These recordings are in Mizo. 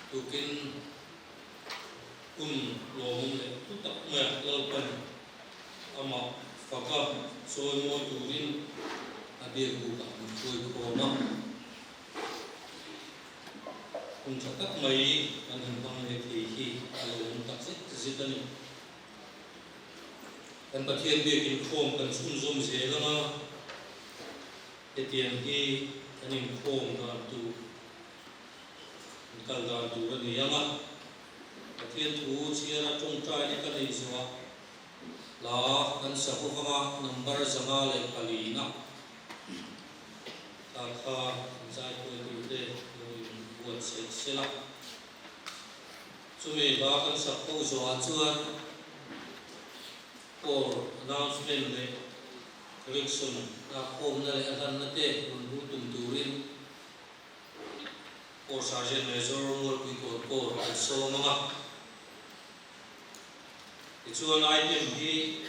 Tukin hun lawmawm leh hlu tak maia Lalpan amah faka chawi mawi turin a biak bukah min hruai khawm a. Hun tha tak mai kan han hmang leh thei hi a lawmawm tak zet zet a ni. Kan Pathian biak inkhawm kan chhunzawm zel anga hetiang hi kan inkhawm dan tur, kan kal dan tur a ni anga Pathian thu chhiara tawngtaina ka neih zawhah hla kan sa ho vanga number 104 na hla kha an zaikuaitute lo inbuatsaih sela. Chumi hla kan sak ho zawhah chuan Core announcement leh collection lakkhawmna leh a hlanna te rawn hmuh tum turin Corps Sergeant Major Mualpui Kawn Corps an sawm ang a. Tichuan item hi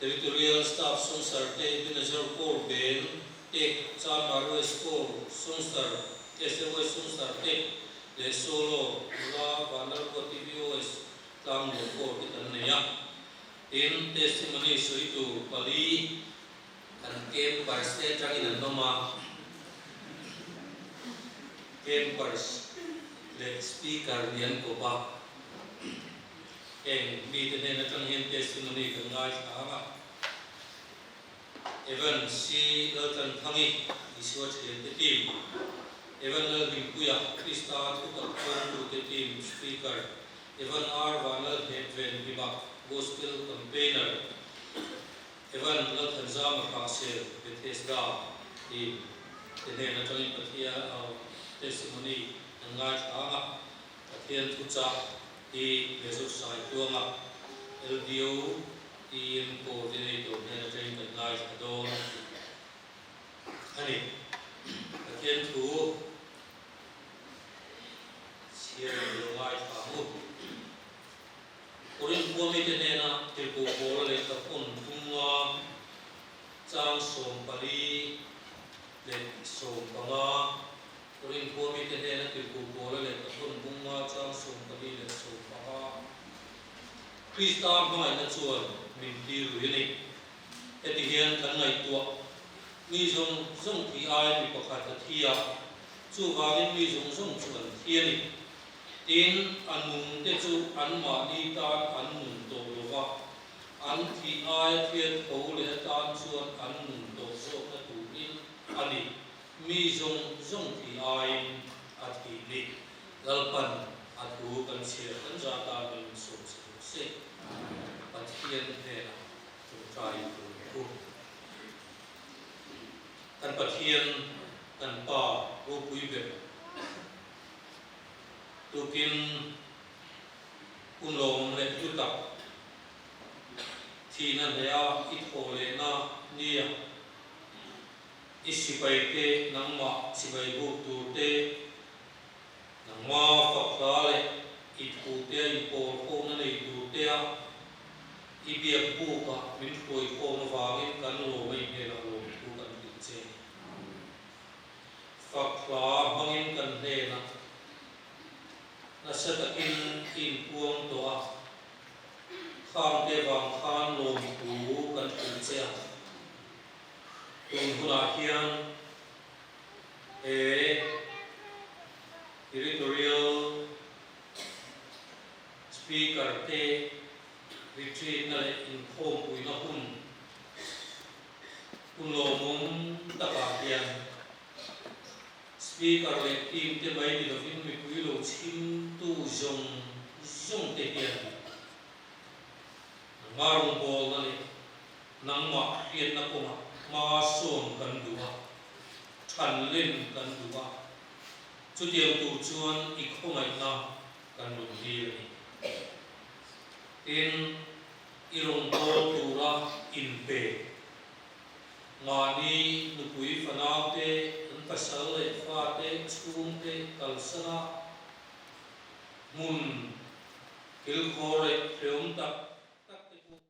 Territorial Staff Sawngsar te Ebenezer Corps Band te, Chanmar West Corps Sawngsar, SAY Sawngsar te leh Solo nula Vanlalruati VOS Tlangnuam Corps te kan nei a. Tin, testimony sawi tur pali kan campers te atangin an awm a. Campers leh speaker nih an kawp a. Heng mite hnen atang hian testimony kan ngaithla ang a. Evan C. Laltlanphangi, Isua thiante team, Evan Lalhimpuia, Krista thutak puangtute team speaker, Evan R. Vanlalhmetven Hima, Gospel campaigner, Evan Lalthanzama Hrahsel, Bethesda team te hnen atangin Pathian testimony kan ngaithla ang a. Pathian thuchah hi Major Saitluanga, LDO TM Coordinator hnen atangin kan ngaithla dawn a ni. Pathian thu chhiar in lo ngaithla ang u. Korinth khua mite hnena tirhkoh Paula lehkha phun thumnga chang 45 leh 15. Korinth khua mite hnena tirhkoh Paula lehkha phun bunga chang 14 leh 15. Krista hmangaihna chuan min ti lui a ni. Heti hian kan ngaihtuah, Mi zawng zawng thi ai mi pakhat a thi a, chuvangin mi zawng zawng chu an thi a ni. Tin, a nungte chu anmahni tan an nun tawh lo va, an thih aia thiat tho leh atan chuan an nun tawh zawkna turin a ni. Mi zawng zawng thi aiin a thih ni. Lalpan a thu kan chhiar kan zat a min sawm che rawh se. Pathian hnenah tawngtai tur thu. Kan Pathian kan Pa ropui ber tukin hun lawm leh hlu tak thihna hneha i thawh lehna nia i sipai te nangmah chibai buk tur te Nangma fak hla leh i thu te a inpawl khawmna nei tur te a i biak buk ah min hruai khawm avangin kan lawm a inhnenah lawm thu kan hrilh che. Fak hla hmangin kan hnenah nasa takin i inpuang tawh a, khang te vang khan lawm thu kan hrilh che a. Tun hunah hian He Territorial Speaker te retreat na leh inkhawmpuina hun hun lawmawm takah hian Speaker leh team te mai ni lovin mipui lo chhimtu zawng zawng te hian nangmah rawngbawlna leh Nangmah hriatna kawngah hma sawn kan duh a, than len kan duh a, chutiang tur chuan i khawngaihna kan rawn dil a ni. Tin, i rawngbâwl tura inpe mahni nupui fanaute, an pasal leh fate, chhungte kalsan a, hmun kilkhawr leh hrehawm tak tak te pawh,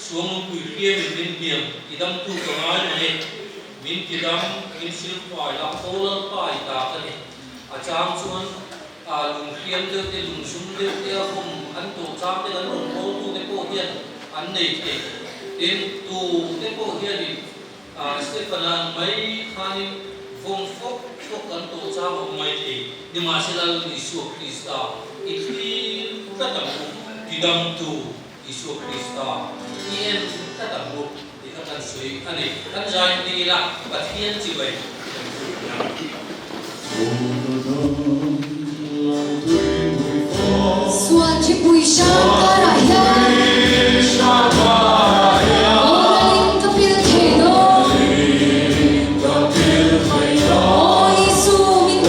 Suangpui hriamin min hniam ti damtu ka ngai mang e, min ti dam, min silfai la, Aw Lalpa i ta ka ni. A chang chuan lung hliam deuh te, lung zum deuh te a vawm an tawh chang te kan rawn haw tu te pawh hian an nei thei. Tin, tu te pawh hianin Stefana ang mai khanin vawm fawk fawk an tawh chang a awm mai thei. Nimahsela Lal Isua Krista i thlir tlat ang u, tidamtu Isua Krista i en tlat ang u tih kha kan sawi a ni. Kan zai hming ila Pathian chibai kan buk ang. Sual thipui hrang karah hian Aw ka pil thei dawn Aw Isu min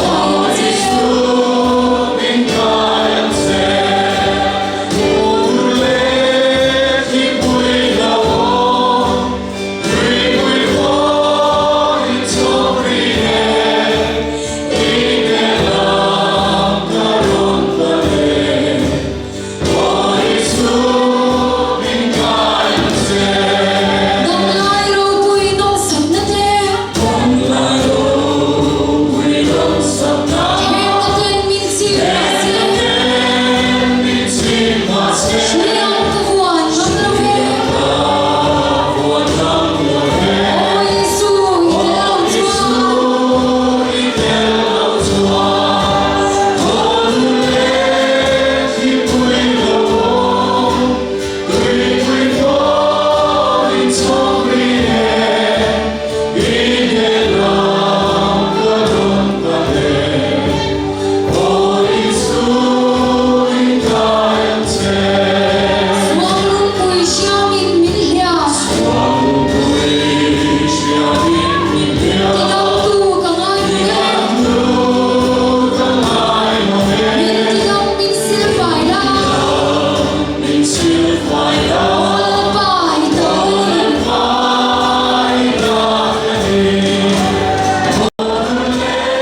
kai ang che. Damlai ropui nawmsakna te. Themna ten min chim mahse. Hriam ka vuan ngam lo ve. Aw Isu i tel lo chuan. Suang lungpui hriamin min hliam. Tidamtu ka ngai hmu e. Min tidam min silfai la. Aw Lalpa i ta ka ni.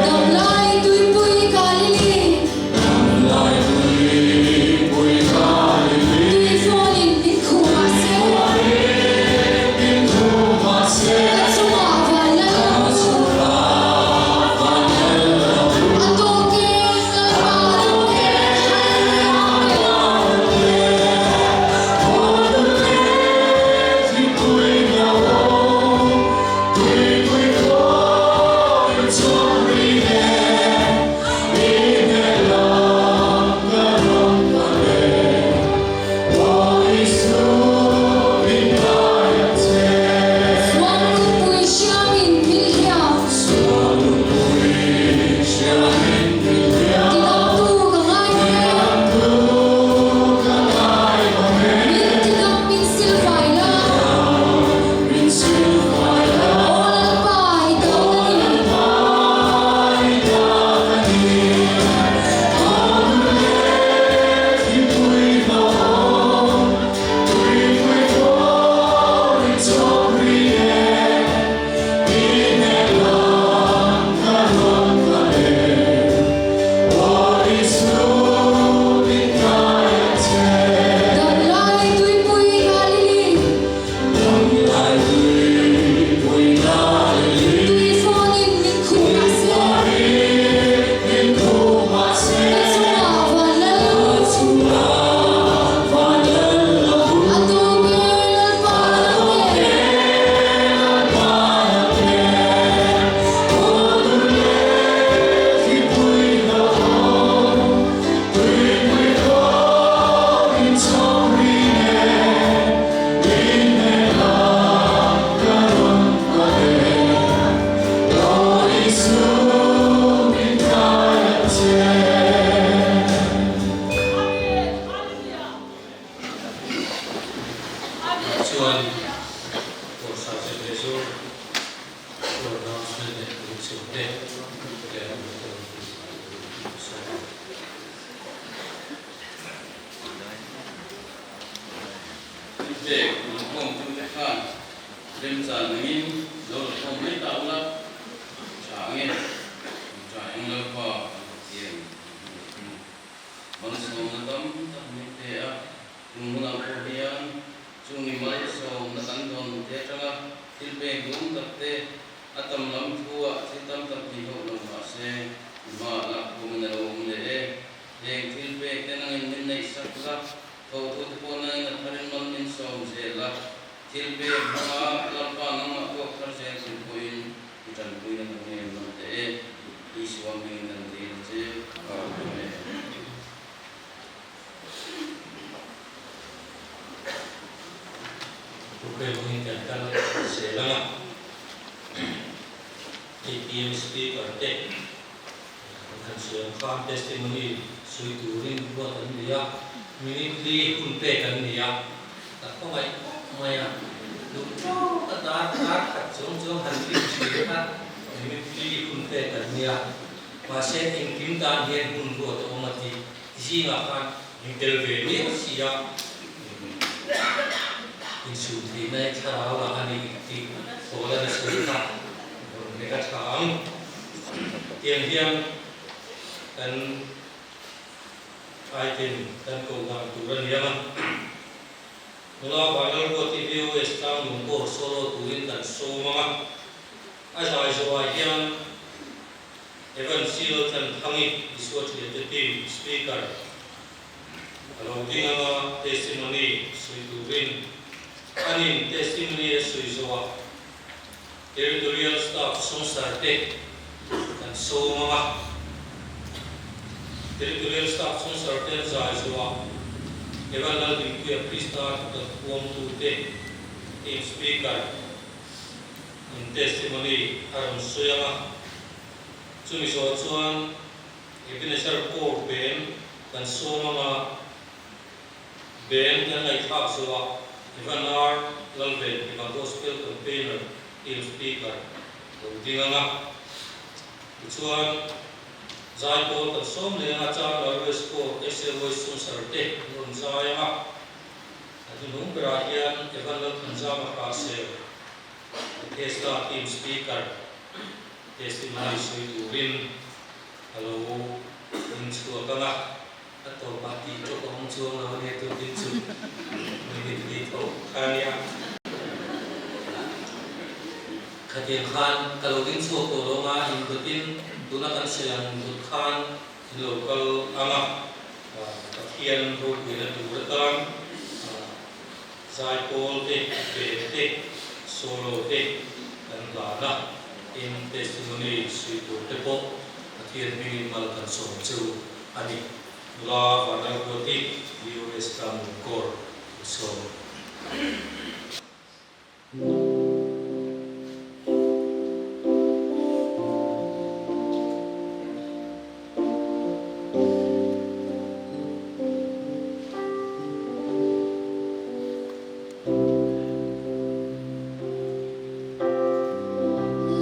Damlai tuipui Galili. Tuifawnin min khuh mahse. Ka chungah van lal lo. A tawk e, Lalpa dang e, Hallelujah Amen. Suang lungpui hriamin min hliam. Tidamtu ka ngai hme. Min tidam min silfai la. Aw Lalpa i ta ka ni. Damlai tuipui Galili. Tui fawnin min khuh mahse. Ka chungah van lal lo. A tawk e Lalpa dang e. Chuan Pawlsa Zirlai Zawr Chu announcement leh inchhir te leh an rawn sawi a. Thilpek lungkhawm tu te khan remchan angin lo la khawm mai ta ula. A tam lam thu ah thil tam tak ti hauh lo mah se, i hma ah lak khum in a lo awm leh e. Heng thil pek te nangin min neih sak la, tho thu te pawh nangin a tharin mal min sawm zel a. Thil pek hmanga Lalpa nangmah tuak thar zel tur pawhin i tanpuina kan ngei man teh e. Isua hmingin kan dil a che. Amen. Thupek hming kan kal zel ang a, ATM Speaker te an han sawi ang khan testimony sawi turin ruat an ni a, minute li hun pek an ni a, ka khawngaih khawp mai a, duh tawk a dar dar khat chuang chuang han lim thin kha minute li hun pek an ni a, mahse engkim tan hian hun ruat a awm a tih Zingah khan min tel ve miau si a, insumtheihna hi thlarau lah a ni tih Paula na sawi kha rawn hnek a tha ang. Tiang hian kan item kan ko dan tur a ni ang a. Nula Vanlalruati VOS tlangnung pawh solo turin kan sawm ang a, a zai zawhah hian Evan Silo Thlanthangi, Isua Thiante Team Speaker, a lo ding anga testimony sawi turin anin testimony a sawi zawhah Territorial Staff Sawngsar te kan sawm anga Territorial Staff Sawngsar te an zai zawhah Evan Laldinpuia Krista thutak puangtute Team Speaker In testimony a rawn sawi ang a, chumi zawh chuan Ebenezer Corps band kan sawm ang a, band kan ngaihthlak zawhah Evan R. Lalven Hima Gospel Campaigner Team Speaker lo ding ang a, tichuan zaipawl kan sawm leh ang a, Charmar West Corps SAY Sumsar te an rawn zai ang a. A hnuhnung berah hian Evan Lalthanzama Hrahsel, Bethesda Team Speaker, testimony sawi turin a lo inchhuak ang a, a tawpah tih tawp a awm chuang lo a nia tukin chu minute li tho kha a nia. Khatiang khan ka lo ding chhuak tawh lo ang a, indawtin tuna kan sawi ang dawt khan In lo kal ang a, Pathian ropuina tur atan zaipawl te, band te, solo te kan hlan a, tin testimony sawi tur te pawh Pathian hmingin mal kan sawm chu a ni. Nula Vanlalruati, US Tlangnun Corps, sawm.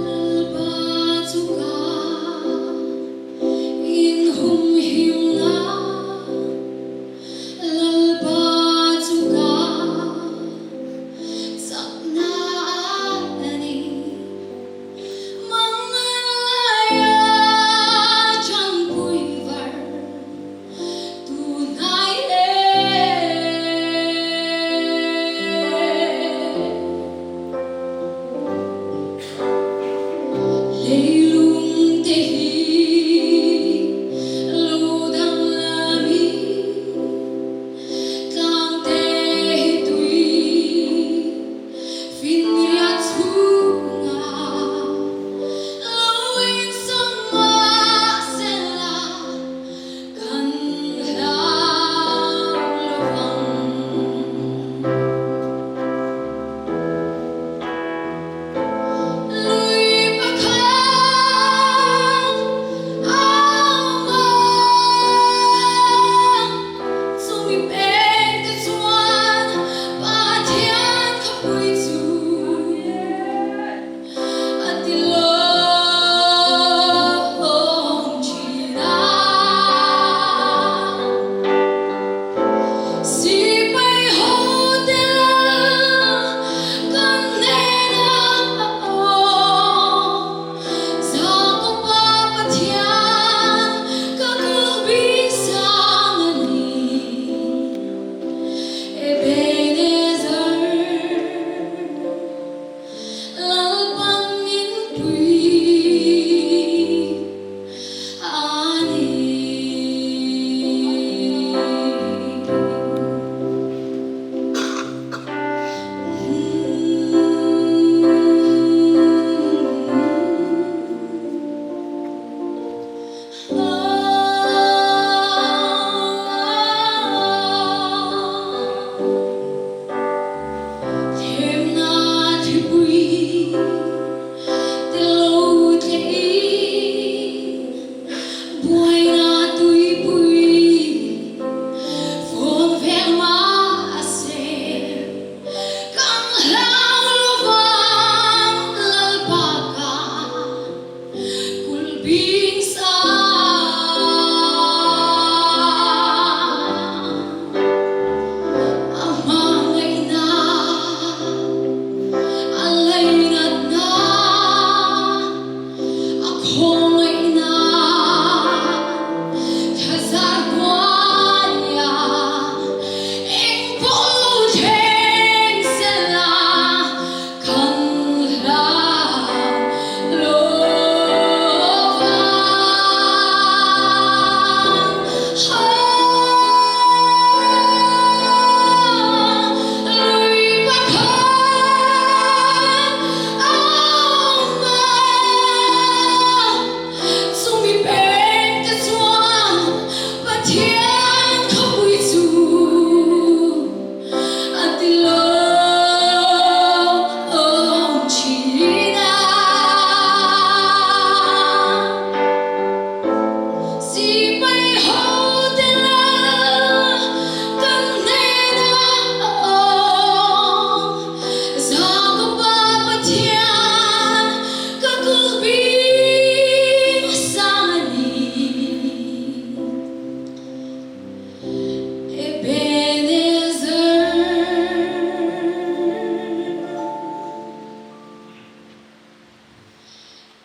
Lalpa chu ka inhumhimna, Lalpa chu ka Chakna a ni. Mangan laia changpui var tunai e. Leilung te hi lo danglam i. Tlangte hi tui finriat chhungah lo insawm mah sela kan hlau lo vang. Lui pakhat.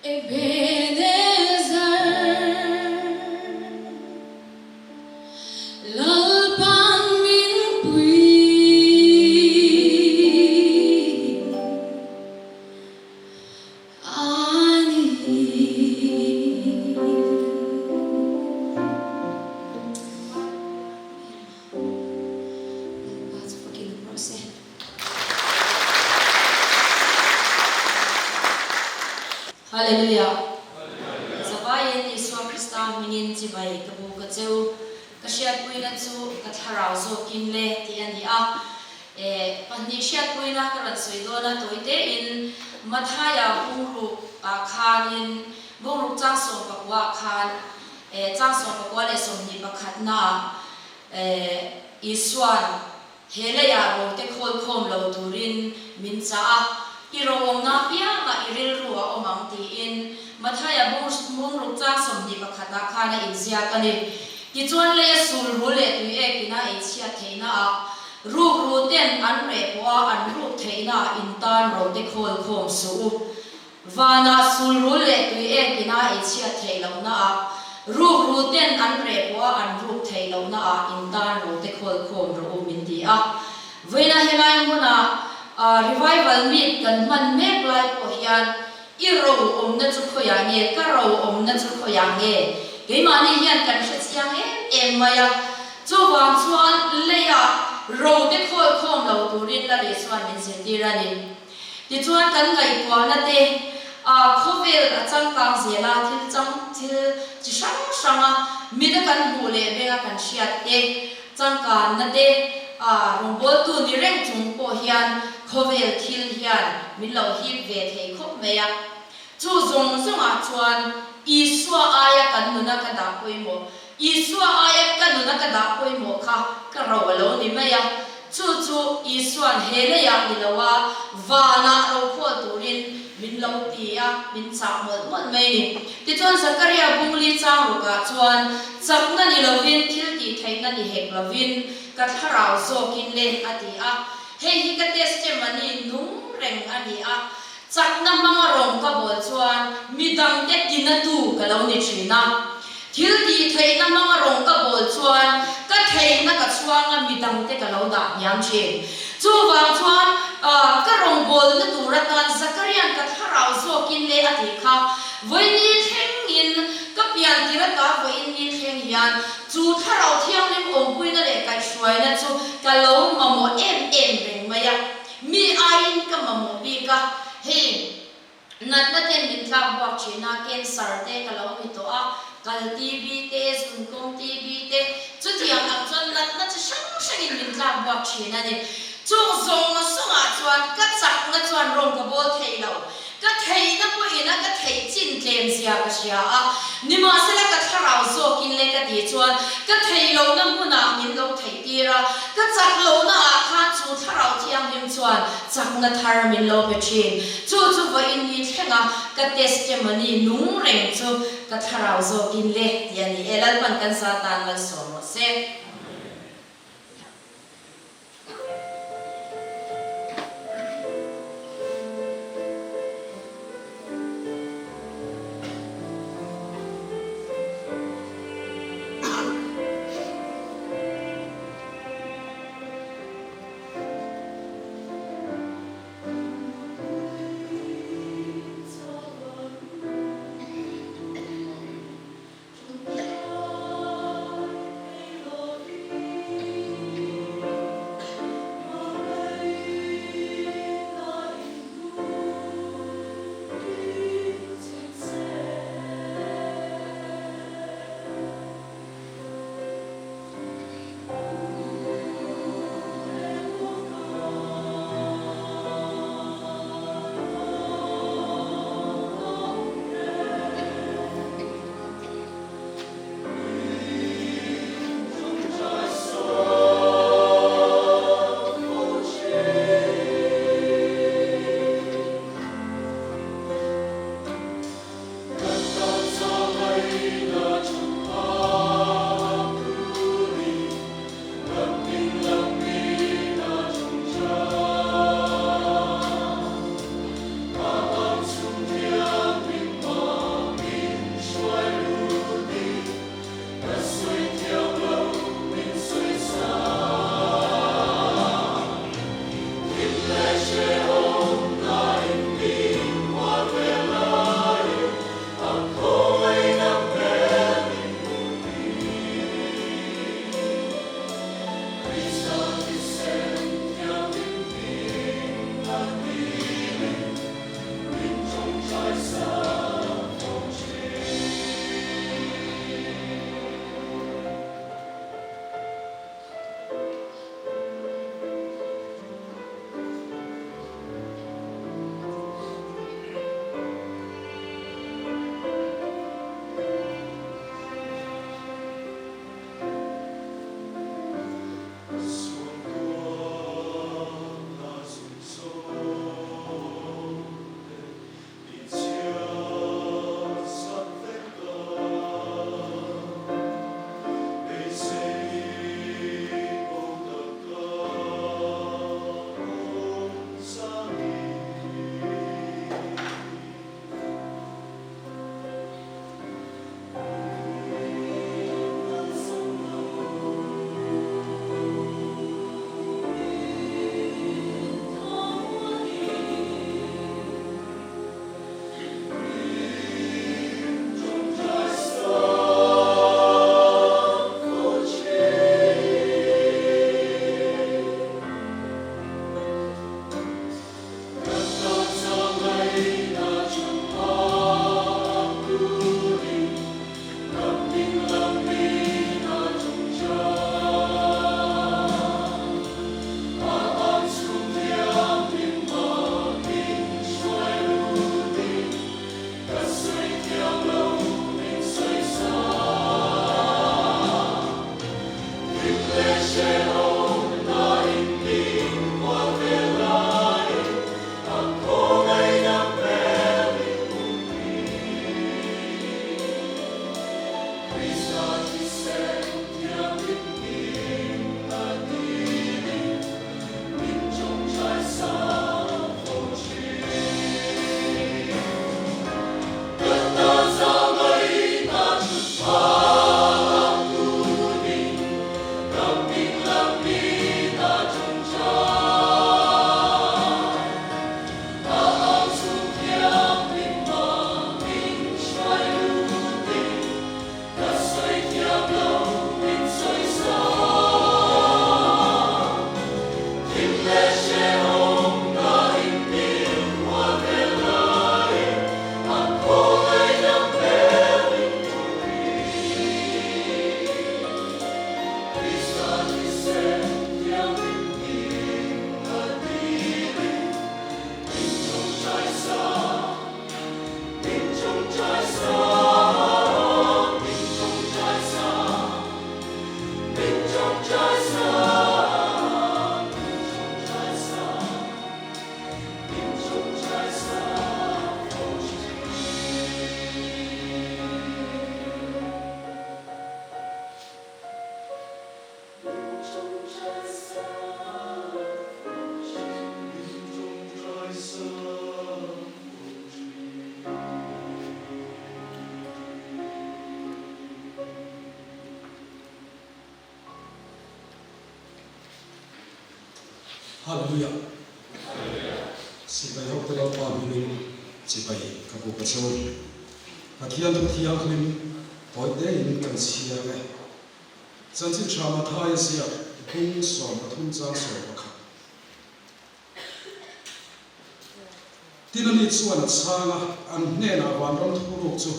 Ebenezer, Lalpan min pui a ni. Lalpa chu fakin awm rawh se. Hallelujah! Zavaiin Isua Krista hmingin chibai ka bu ka cheu, ka hriatpuina chu ka thlarau zawkin le tih a ni a. E, pahnih hriatpuina ka rawn sawi dawn a, tawi tein Mathaia bungruk ah khanin, bungruk chang 14 ah khan, e, chang 14 leh 21 ah, e, Isuan, He leiah rote khawl khawm lo turin min chah a, i roawmna apiangah i rilru a awm ang tiin Mathaia bungruk chang 21 ah khan a inziak a ni. Tichuan leia sul ru leh tui ekin a eichhiat theihnaah ruk ru ten an reh pawh a an ruk theihnaah in tan rote khawl khawm suh u. Vanah sul rul leh tui ekin a eichhiat theih lohnaah, ruk ru ten an reh pawh a an ruk theih lohnaah in tan rote khawl khawm rawh u min ti a. Vawiina helai hmunah revival meet kan hman mek lai pawh hian i ro awmna chu khawiah nge, ka ro awmna chu khawiah nge? Keimahni hian kan hre chiang em em mai a. Chuvang chuan leiah rote khawl khawm lo turin Lal Isuan min zirtir a ni. Tichuan kan ngaihtuahna te a khawvel a changkang zel a, thil chang thil chi hrang hrang a mit a kan hmuh leh beng a kan hriat te, changkanna te a rawngbawltu ni reng chung pawh hian khawvel thil hian min lo hip ve thei khawp mai a. Chu zawng zawngah chuan Isua aia kan nuna ka dah pawimawh Isua aia ka nuna ka dah pawimawh kha ka ro a lo ni mai a, chu chu Isua'n he leiah ni lo a, vanah ro khawl turin min lo ti a, min chah mawlh mawlh mai ni. Tichuan Zakaria bungli chang rukah chuan, Chakna ni lovin, thil tih theihna ni hek lovin, ka thlarau zawkin le, a ti a. Hei hi ka testimony nung reng a ni a, Chakna hmanga rawng ka bawl chuan midangte tinatu ka lo ni thin a. Thil tih theihna hmanga rawng ka bawl chuan ka theihna ka chhuanga midangte ka lo dah hniam thin. Chuvang chuan ka rawng bawlna tur atan Zakarian ka thlarau zawkin le a tih kha vawiin thlengin ka pian tir ata vawiin ni thleng hian chu thlarau thianghlim awmpuina leh kaihhruaina chu ka lo mamawh em em reng mai a. Mi aiin ka mamawh bik a, hei natna ten min tlak buak thin a, cancer te ka lo ni tawh a, kal TB te, zunkawng TB te, chutiang ang chuan natna chi hrang hrangin min tlak buak thin a ni. Chung zawng zawngah chuan ka chakna chuan rawng ka bawl thei lo. Ka theihna pawhin a ka theih chin tlem zia ka hria a, nimahsela ka thlarau zawkin le ka tih chuan ka theih lohna hmunah min lo theih tir a, ka chak lohna ah khan chu thlarau thianghlim chuan chakna thar min lo pe thin. Chu chu vawiin ni thlenga ka testimony nung reng chu ka thlarau zawkin le tih a ni e. Lalpan kan za tan malsawm rawh se. Hallelujah! Sipai hote Lalpa hmingin chibai ka buk a che u. Pathian thu thianghlim tawi tein kan chhiar e. Chanchin tha Mathaia ziak bung 13 chang 11. Tin ani chuan a chhang a, an hnenah vanram thuruk chu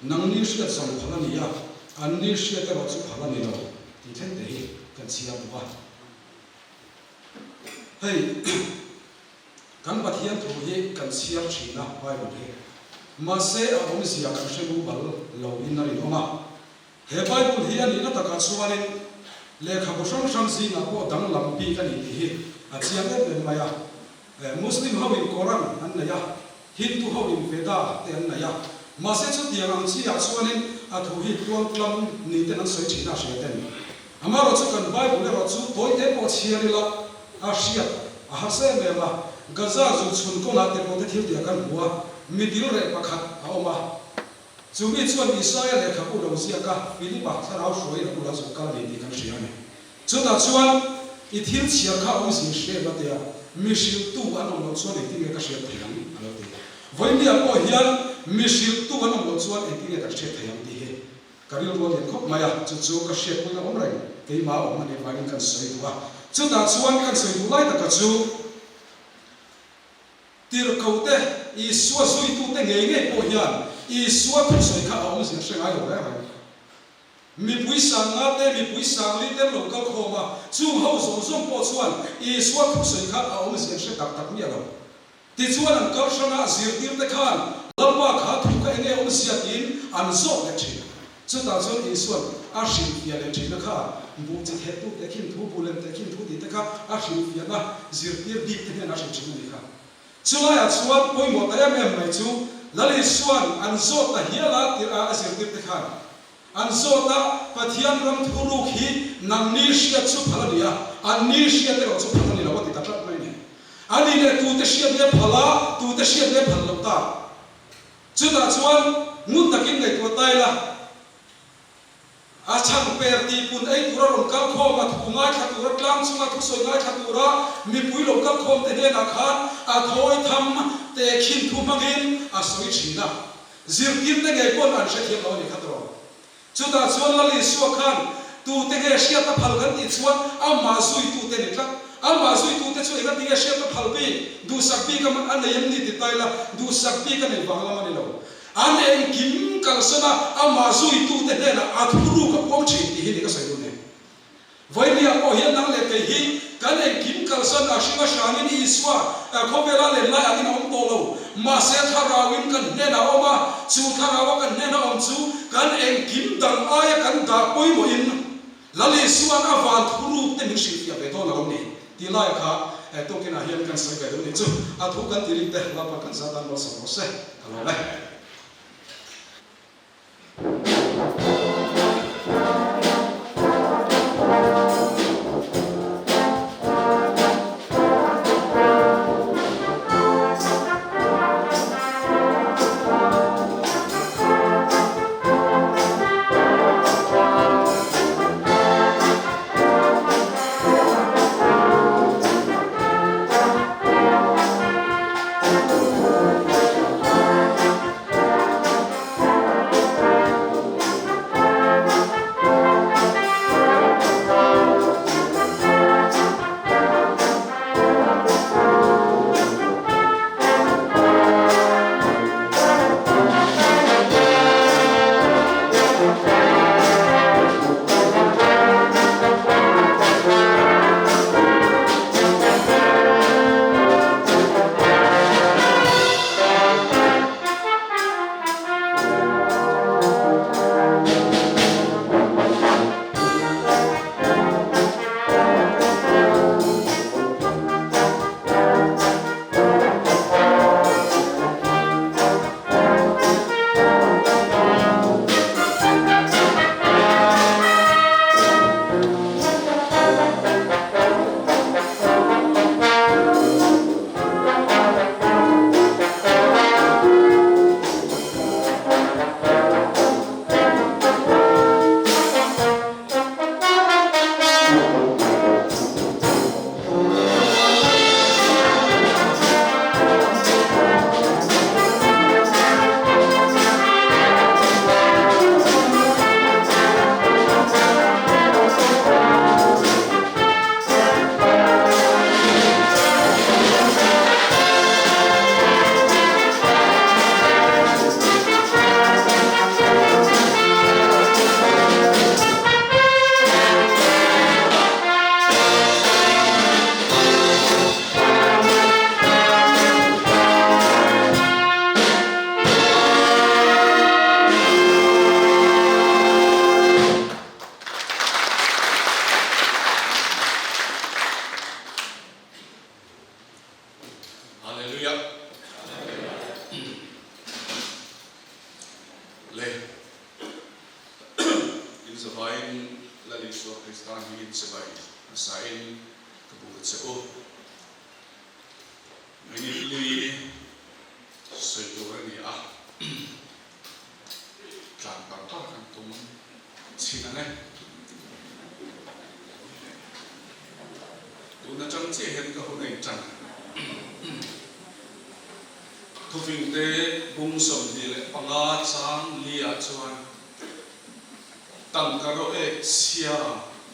nangni hriat zawng phal a ni a, anni hriat erawh chu phal a ni lo tih thleng te hi kan chhiar duh a. Hei kan Pathian thu hi kan chhiar thin a Bible hi, mahse a awmzia kan hre mumal lo in a rinawm a. He Bible hi a nihna takah chuanin lehkhabu hrang hrang zingah pawh danglam bik a ni tih hi a chiang em em mai a. Muslim hoin Koran an nei a, Hindu hoin Veda te an nei a, mahse chutiang ang chiah chuanin a thu hi tluangtlam ni ten an sawi thin a hria ten. Amaherawhchu kan Bible erawh chu tawi te pawh chhiar ila a hriat a harsa em em a. Gaza zu chhun kawngah te pawh te thil tih a kan hmu a, midil reh pakhat a awm a. Chu mi chuan Isaia lehkhabu lo ziak a, Philipa thlarau hruaiin a bulah zuk kal a ni tih kan hria a ni. Chutah chuan i thil chhiar kha awm zin hre em a tia, mi hrilhtu an awm loh chuan engtin nge ka hriat theih ang? a lo ti. Vawinia pawh hian mi hrilhtu an awm loh chuan engtin nge kan hriat theih ang tih hi ka rilru a lian khawp mai a, chu chu ka hriatpuina awm reng, keimah a awm a nih vangin kan sawi duh a. Chutah chuan kan sawi duh lai taka chu, Tirhkohte, Isua zuitute ngei ngei pawh hian Isua thusawi kha a awmzia hre ngai lo reng reng. Mipui sang nga te, mipui sang li te an lo kal khawm a, chung ho zawng zawng pawh chuan Isua thusawi kha a awmzia an hre tak tak miah lo. Tichuan an kal hrang a, zirtirte khan Lalpa kha thu kha enge awmzia tiin an zawt leh thin. Chutah chuan Isua'n a hrilhfiah leh ṭhina kha buh chi thehtu teh khin thu, buh lem teh khin thu tih te kha a hrilhfiahna zirtir bik te hnenah a hrilh ṭhin a nih kha. Chulaiah chuan pawimawh ta em em mai chu Lal Isua'n an zawt ta hial a tirh a a zirtir te khan an zawt a, Pathian ram thuruk hi nangni hriat chu phal a ni a, anni hriat erawh chu phal a ni lo a ti ta tlat mai a ni. Ani leh tute hriat nge phal a, tute hriat nge phal loh ta? Chutah chuan ngun takin ngaihtuah ta ila, a chhan per tih pun ei tura rawn kal khawm, a thu ngaithla tura tlang chunga thusawi ngaithla tura mipui lo kal khawm te hnenah khan a thawi tham te khin thu hmangin a sawi thin a. Zirtirte ngei pawn an hrethiam lo a ni kha tawh. Chutah chuan Lal Isua khan tute nge hriat a phal kan tih chuan amah zuitute ni tlat. Amah zuitute chu enga tinge hriat a phal bik, duhsak bik a nei em ni ti ta ila, duhsak bik a nei vang lam a ni lo. An engkim kalsan a, amah zuitute hnenah a thuruk a puang thin tih hi ni ka sawi duh nen. Vawinia pawh hian nang leh kei hi kan engkim kalsan a hring a hranin Isua khawvela len lai angin a awm tawh lo. Mahse thlarauin kan hnenah a awm a, chu thlaraua kan hnena awm chu kan engkim dang aia kan dah pawimawhin Lal Isua'n a van thuruk te min hrilhfiah ve dawn a lo ni tih lai kha tawkinah hian kan sawi ve deuh ni chu. A thu kan ti rik te Lalpa kan zat an malsawm rawh se ka lawm e. Le, in zavaiin Lal Isua Krista hmingin chibai hmasain ka buk a che u. Minute li sawi tur a ni a, tlan par par kan tum chhin ang e. Tun atang chiah hian ka hun a intan. Thufingte bung 25 chang li ah chuan tangka rawh ek chhia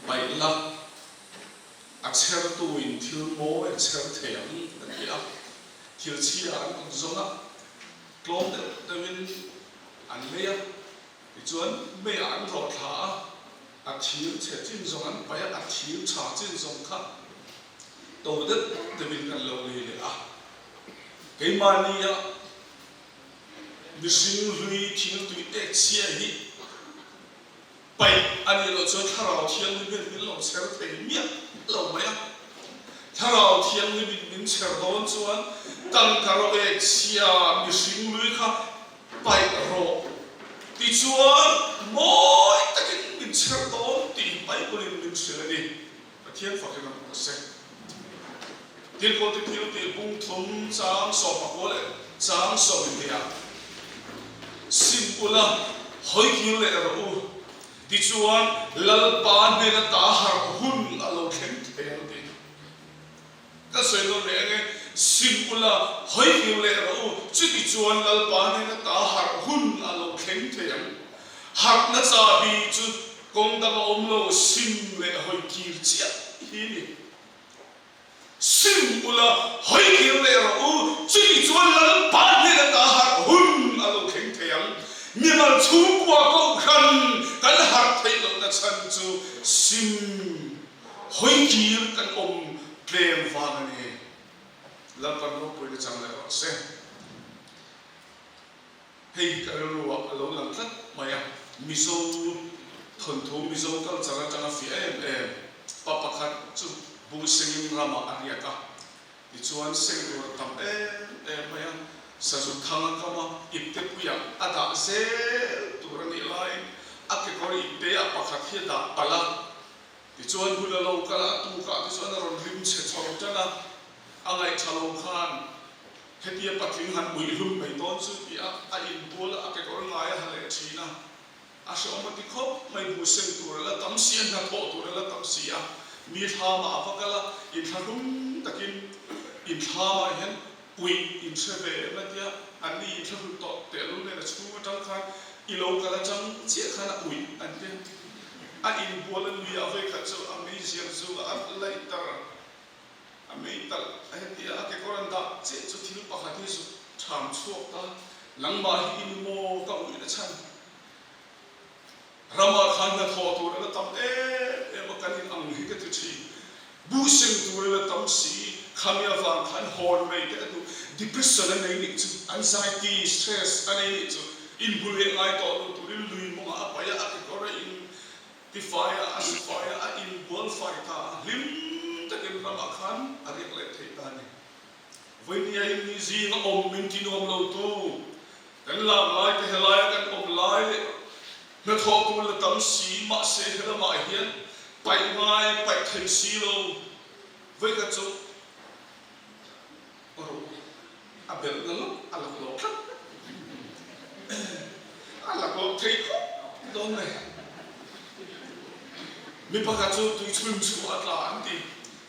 paih la, a chhertu in thil mawi a chher thei ang a ti a. Thil chhia an kut zawng a, tlawm deuh deuhin an lei a, tichuan meiah an rawh thla a, a thir chhe chin zawng an paih a, a thir tha chin zawng kha to deuh deuhin kan lo lei leh a. Keimahnia mihring hlui thil tui ek chhia hi paih a nih loh chuan Thlarau Thianghlimin min lo chher thei miah lo mai a. Thlarau Thianghlimin min chher dawn chuan tangka rawh ek chhia mihring hlui kha paih rawh tichuan mawi takin min chher dawn tih hi Bible-in min hrilh a ni. Pathian fakin a hmu a se. Thilkawti thil tih bung thum chang sawmpakua leh chang sawmhnih ah sim ula hawi kir leh rawh u tichuan Lalpa hnena ta harh hun a lo thleng thei ang tih. Ka sawi nawn leh ange, sim ula hawi kir leh rawh u, chuti chuan Lalpa hnena ta harh hun a lo thleng thei ang. Harhna chabi chu kawng dang a awm lo, sim leh hawi kir chiah hi a ni. Sim ula hawi kir leh rawh u, chuti chuan Lalpa hnena ta harh hun a lo thleng thei ang. Mimal chhungkua kohhran kan harh theih lohna chhan chu sim Hawi kir kan awm tlem vang a ni. Lalpan ropuina chang leh rawh se. Hei hi ka rilru ah a lo lang tlat mai a. Mizo thawnthu, Mizo culture atanga fiah em em pa pakhat chu bu sengin ramah a riak a. Tichuan seng tur a tam em em mai a. Sazu thang a kam a, ipte puiah a dah zel tur a nih laiin a kekawr ipte ah pakhat hi a dah palh a. Tichuan hun a lo kal a, a tukah te chuan a rawn rim chhe chho tan a, a ngaihṭha lo khan hetia patling han uih hlum mai dawn chu tih a, a inbual a, a kekawr ngai a ha leh ṭhin a, a hrehawm a ti khawp mai, bu seng tur a la tam si a, hnathawh tur a la tam si a, mi thlamah a va kal a, inthlahrung takin inthlamah hian uih inhre ve em a tia, anni inthlahrun tawh tehlul nen a chhung aṭang khan i lo kal aṭang chiah khan a uih an ti. A inbual a nui a vawikhat chu a meizial zu a lighter a mei talh a heti a, a kekawr an dah chiah chu thil pakhat hi zuk ṭham chhuak ta, nangmah hi i ni maw ka uih na chhan ramah khan hnathawh tur a la tam em em a kan in ang hi ka ti ṭhin, buh seng tur a la tam si, khami avang khan hawn mai te a duh, depression a nei nih chu, anxiety, stress a nei nih chu. Inbu leh ngai tawh lo turin lui mawngah a paih a, a kekawr a in tifai a, a sifai a, a inbual fai ta a, hlim takin ramah khan a riak leh thei ta a ni. Vawinia in ni zinga awm min ti nuam lo tu, kan lak lai te helaia kan awm lai leh hnathawh tur la tam si, mahse helamah hian paih ngai paih thei si lo, vawikhat chu Rawh a belh na lawk a lak lawk tlat a lak lawk thei khawp dawn mai. Mi pakhat chu tui chhun chhuah a tla an ti.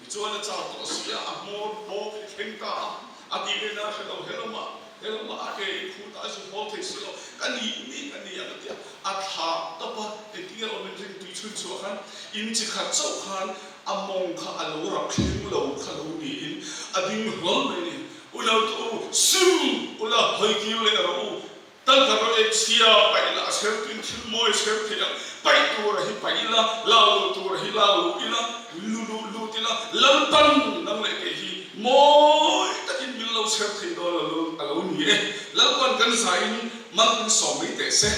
Tichuan a chau tawh si a, a hmawr bawk hi thleng ta a, a tih leh na hre lo helama helama a ke in khut a zu haw thei si lo ka ni ni ka ni ang a ti a, a thla tawp a, engtin nge awm in ring tui chhun chhuah khan in chi khat chauh khan A mawng kha a lo rap thleng lo kha lo niin a ding hlawl mai ni. U lo tu u, sim ula hawi kir leh rawh u. Tangka rawh e chhia paih la a chher tuin thil mawi a chher thei ang. Paih tur a hi paih ila, lau lo tur a hi lau lo ila, lu luh lut ila, Lalpan nang leh kei hi mawi takin min lo chher thei dawn lo a lo ni e. Lalpan kan zaiin mal min sawm mai teh se.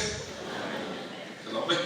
Ka lawm e.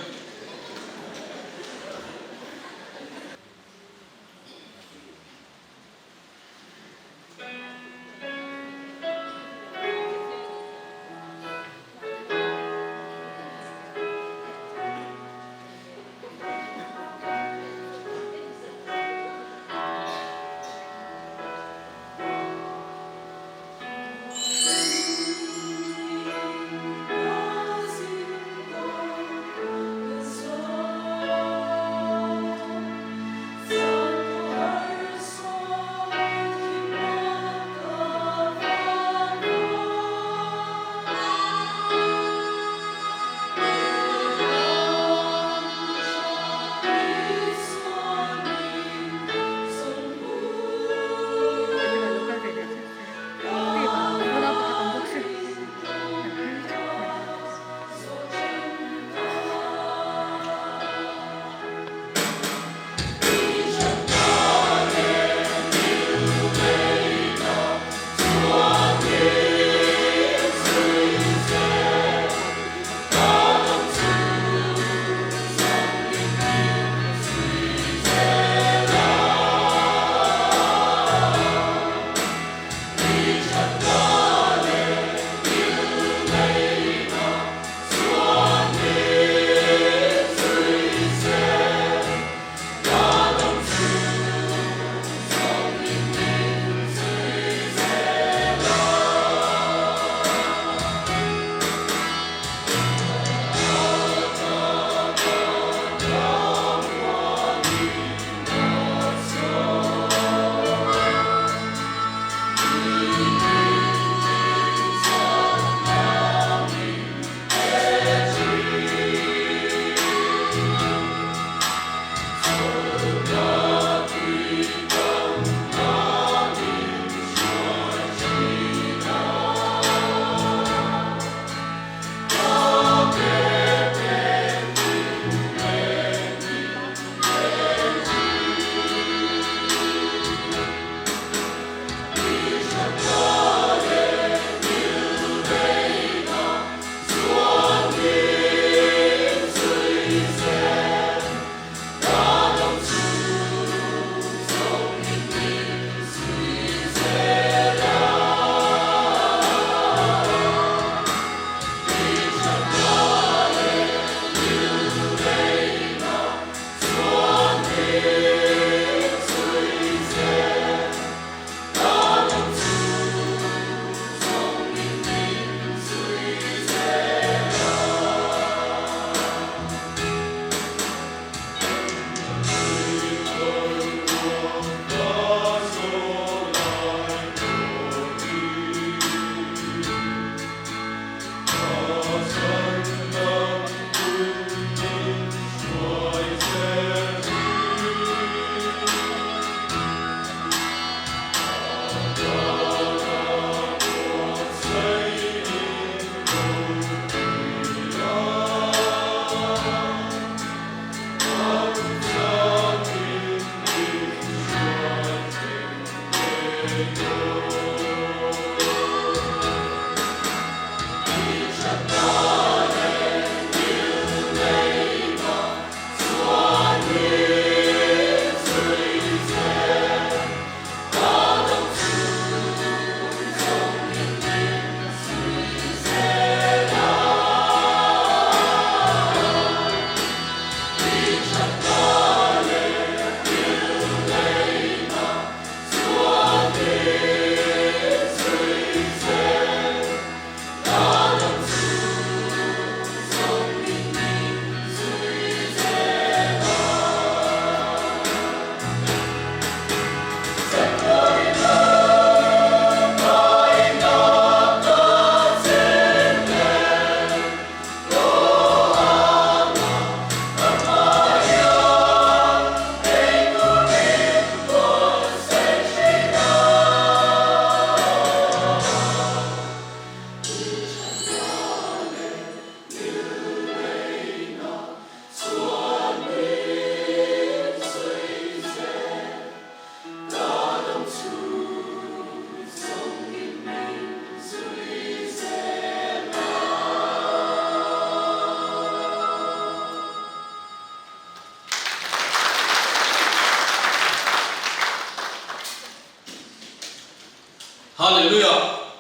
Hallelujah!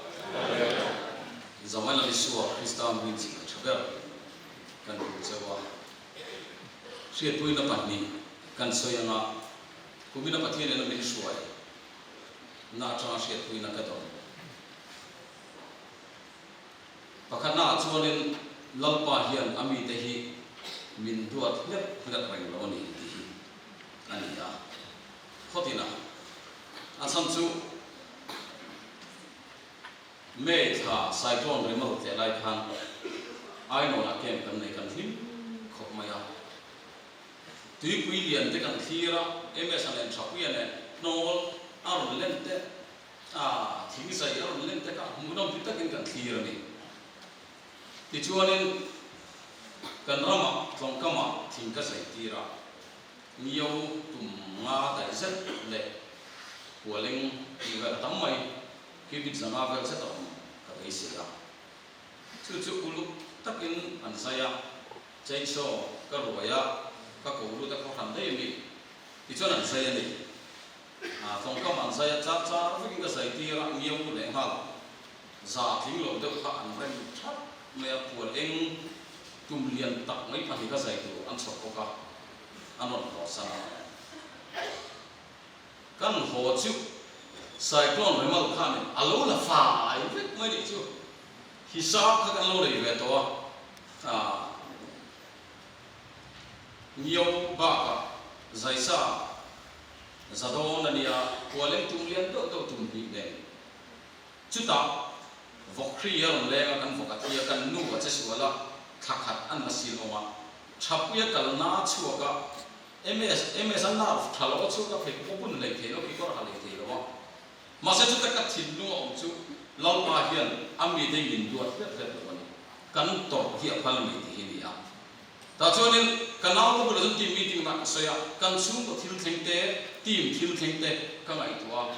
Zamai Lal Isua Krista hming chi kan tha ber kan hmu cheu a. Hriatpuina pahnih kan sawi anga kumina Pathian ena min hruai na atanga hriatpuina ka dawn. Pakhatna ah chuanin Lalpa hian a mite hi min duat hlep hlep reng lo a ni tih hi a ni a. Khawtin a a chhan chu May thla cyclone Remal tleh lai khan Ainawnah camp kan nei kan hlim khawp mai a. Tuipui lian te kan thlir a, MS a nen Thapuia nen hnawl a rawn len te a thing zai a rawn len te kha hmuhnawm ti takin kan thlir a ni. Tichuanin kan ramah tlawngkamah thing ka zai tir a. Mio tum nga daih zet leh Pualeng tih vel a tam mai, cubic zanga vel zet a awm ka beisei a. Chu chu uluk takin an zai a, chainsaw ka ruai a, ka ko lut a khaw hran daih a mi tichuan an zai a ni. Tlawngkam an zai a, char char vekin ka zai tir a, mio lehnghal za tling lo deuh kha an rem thap mai a, pual eng tum lian tak mai pahnih kha zai tur an chhawp bawk a. A rawn haw san a. Kan haw chu Cyclone Remal khanin a lo la fai vek mai nih chu. Hisap kha kan lo nei ve tawh a, ah Mio bakah Zaisa Zadawn a nia, Kualeng tum lian deuh deuh tum hnih nen. Chutah Vawkhri a rawn leng a, kan vawk a thi a, kan nu a che sual a, thla khat an la sil awm a. Thapuia kalna a chhuak a, MS MS a nerve tha lo a chhuak a, pheikhawk a bun hlei thei lo, kekawr a ha hlei thei lo a. Mahse chuta ka thinlung a awm chu Lalpa hian a mite hi min duat hlep hlep lo a ni. Kan tawrh hi a phal a ni tih hi a ni a. Tah chuanin ka naute bulah chuan team meeting ah ka sawi a, kan chhungkaw thil thleng te, team thil thleng te ka ngaihtuah a.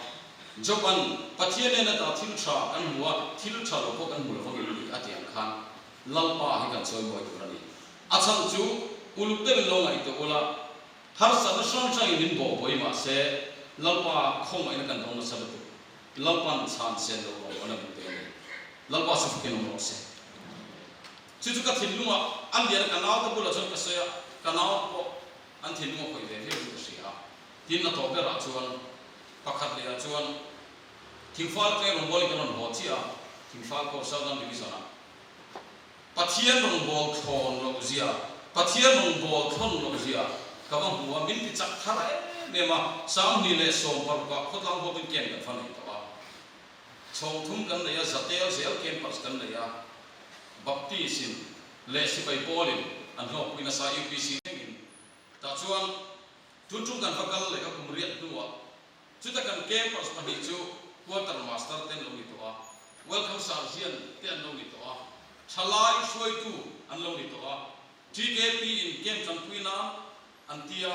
Job-a'n Pathian nen ata thil tha kan hmu a, thil tha lo pawh kan hmu lo vangin a ni a tih ang khan Lalpa hi kan chawi mawi tur a ni. A chhan chu uluk deuhin lo ngaihtuah ula, harsatna hrang hrangin min bawh buai mah se, Lalpa khawngaihna kan dawng nasa lutuk. Lalpa'n chhan sen loh rawngbawlna min pe a ni. Lalpa chu fakin awm rawh se. Chu chu ka thinlungah a lian a, ka naute bulah chuan ka sawi a, ka naute pawh an thinlung a khawih ve viau in ka hria a. Tin, a tawp berah chuan pakhat lehah chuan Thingfal tleng rawngbawlin kan rawn haw chiah a, Thingfal Corps Southern Division-ah. Pathian rawngbâwl thlawn loh zia, Pathian rawngbâwl thlawn loh zia ka va hmu a, min ti chak thar em em a, 2016 ah khawtlang huapin camp kan va nei tawh a, chhawng thum kan nei a, zatel zel campus kan nei a, Baptist in leh sipai pawlin an hlawkpui nasa UPC thlengin, tah chuan tun tum kan va kal leh ka kum riat hnuah Chuta kan campers pahnih chu quarter master te an lo ni tawh a, welcome sergeant te an lo ni tawh a, thalai hruaitu an lo ni tawh a, TKP in camp tanpui nan an tia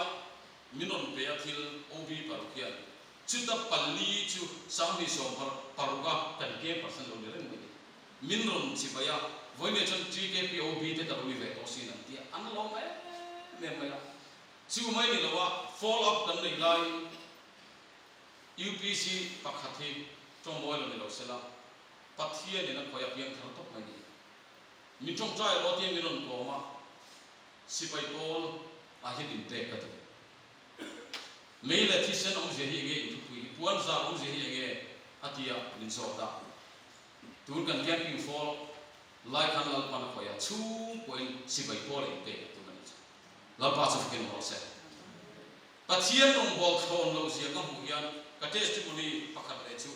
min rawn pe a thil OB paruk hian chuta pali chu 2016 a kan campers an lo ni reng mai ni. Min rawn chibai a, vawiin chuan TKP OB te ka lo ni ve tawh sin an tia an lawm em em mai a. Chu mai ni lo a, follow up kan neih laiin UPC pakhat hi tawngmawi lo ni lo sela, Pathianin a khawi a piang thar tawp mai ni. Min tawngtai rawh tia min rawn kawm a, sipai pawl ah hian inpek ka duh. Mei leh thisen awmzia hi enge inthupui hi, puan zar awmzia hi enge a tia min zawt a. Tun kan camping fall lai khan Lalpan a khawi a, chhungkuain sipai pawl a inpek a tum a nih chu. Lalpa chu fakin rawh se. Pathian rawngbâwl thlawn loh zia ka hmuh hian ka testimony pakhat leh chu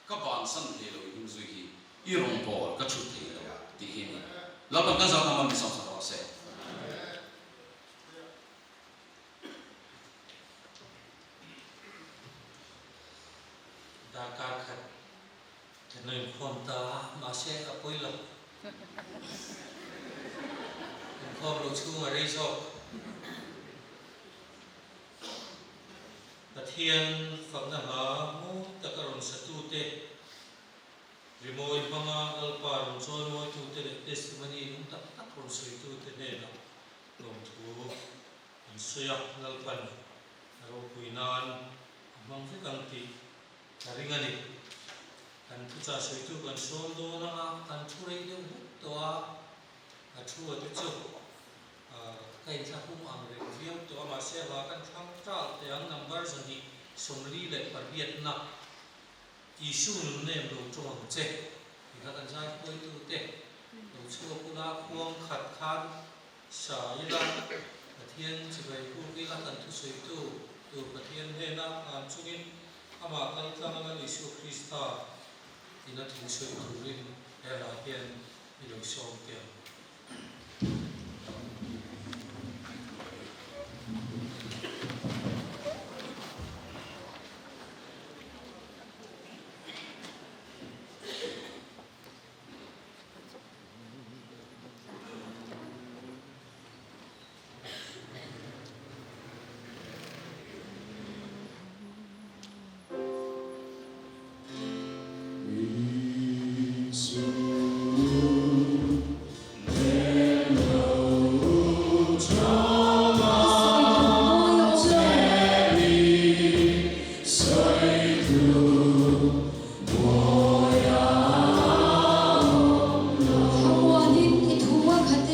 ka bansan thei lo i hnung zui hi i rawngbâwl ka chhut thei lo tih hi a ni. Lalpan kan zat aman min sawmsak rawh se. Darkar khat Kan lo inkhawm ta a, mahse a pawi lo. Inkhawm loh chhung a rei zawk. Pathian fakna hla mawi taka rawn satute, rimawi hmanga Lalpa rawn chawimawitute leh testimony nung tak tak rawn sawitute hnenah lawmthu an sawi a, Lalpan a ropui nan a hmang vek ang tih ka ring a ni. Kan thuchah sawitu kan sawm dawn anga kan thu rei deuh hlek tawh a, a thu a te chu ka inthlahum ang reng viau tawh a, mahse hla kan thlang tal teh ang number 248 na Isu nun nem lo tawng ang che tih kha kan zai hruaitu te lo chhuak ula khuang khat khan sa ila Pathian chibai buk ila kan thusawitu tur Pathian hnena an chungin Amah kal tlang a Lal Isua Krista ina thu sawi turin he hla hian i lo sawm teh ang. Thlamuanin i thu a khat e.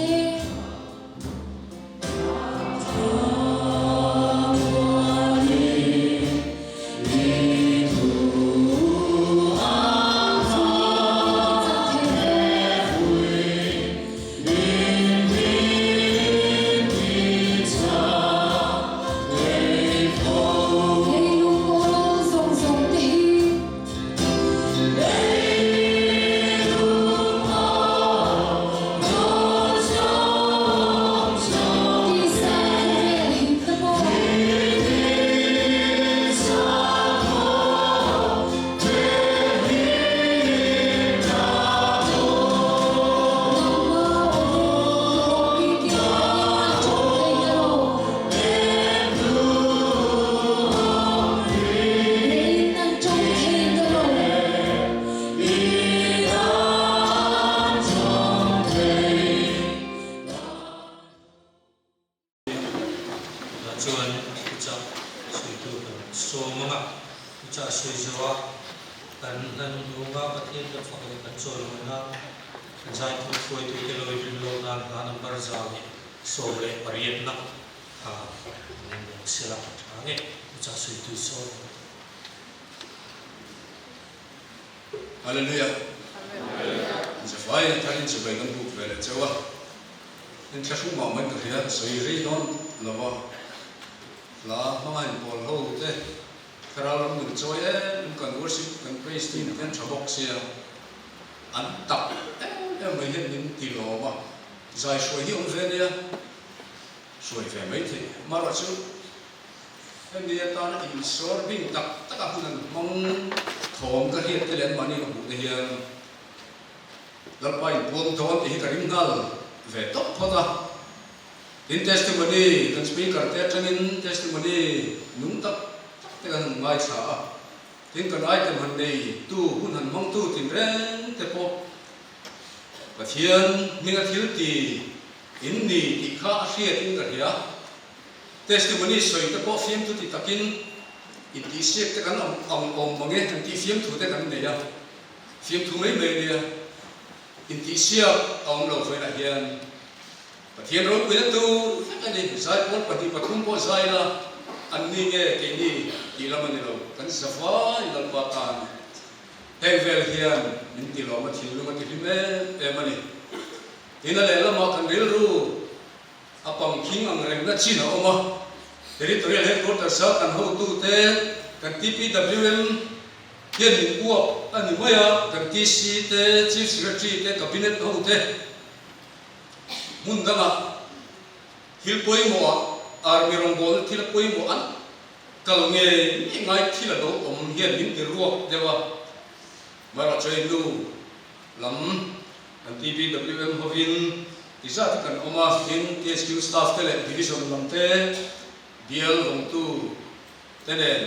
Tunah chuan thuchah sawitu kan sawm ang a, thuchah sawi zawha kan hlan hnunga Pathian kan fak leh kan chawl mawina kan zaithum hruaitute lo inrin lo nan hla number 118 na kha an en bawk sela a tha nge thuchah sawitu sawm ang. Hallelujah! Zafai tharin chibai kan buk ve leh cheu a, inthlahrung mah mai ka hria, sawi rei dawn lo va, hla hmanga inpawl ho te thlarau lam nun chawi em em kan worship kan praise team te an tha bawk sia, an tak em em mai hian min ti lawm a, zai hruai hi awm ve nia, hruai ve mai theih amaherawhchu. Hemi atana insawr bing tak tak a hun an hmang thawm ka hriat te leh anmahni ka hmuh te hian Lalpa inpuang dawn tih hi ka ring nghal ve tawp phawt a. Tin testimony kan speaker te atangin testimony nung tak tak te kan han ngaithla a. Tin kan item han nei tu hun han hmang tu tinreng te pawh Pathian hminga thil ti in ni tih kha a hriat in ka hria. Testimony sawi te pawh fiamthu ti takin intihsiak te kan awm ang awm mange an tih fiamthu te kan nei a, fiamthu mai mai ania intihsiak a awm lo vawiinah hian Pathian ropuina tur vek a ni, zaipawl pahnih pathum pawh zai la an ni nge keini tih lam a ni lo, kan zavai Lalpa tan heng vel hian min ti lawm a thinlung a ti hlim em em a ni. Tin a lehlamah kan rilru A pangkhing ang rengna chin a awm a, Territorial Headquarters a kan hotute, kan TPWM hian min uap a ni mai a, kan TC te, Chief Secretary te, Cabinet hote hmun dangah thil pawimawhah Army rawngbawlna thil a pawimawh an kal ngei ngei ngai thil a lo awm hian min ti ruak deuh a. Marawhchawi nu lam kan TPWM hovin ti zat hi kan awm a, tin THQ staff te leh division lam te bial vawngtu te nen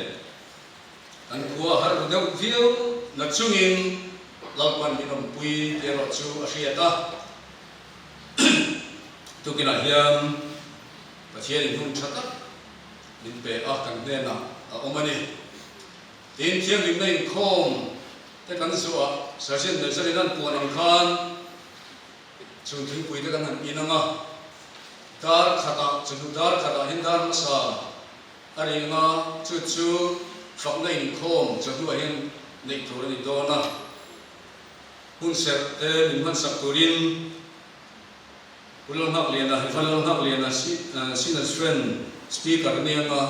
kan khua har ru deuh viau na chungin Lalpan min awmpui tih erawh chu a hriat a. Tukinah hian Pathianin hun tha tak min pe a, kan hnenah a awm a ni. Tin, thianghlimna inkhawm. te kan zawh ah Sergeant Major in an puan ang khan chung thingpui te kan han in ang a, dar khat ah chawhnu dar khat ah hian dar hmasa a ri ang a, chu chu fakna inkhawm chawhnu ah hian neih tur a ni dawn a, hun serh te min hmansak turin Pu Lalnghakliana, Evan Lalnghakliana Senior Friend Speaker a ni ang a,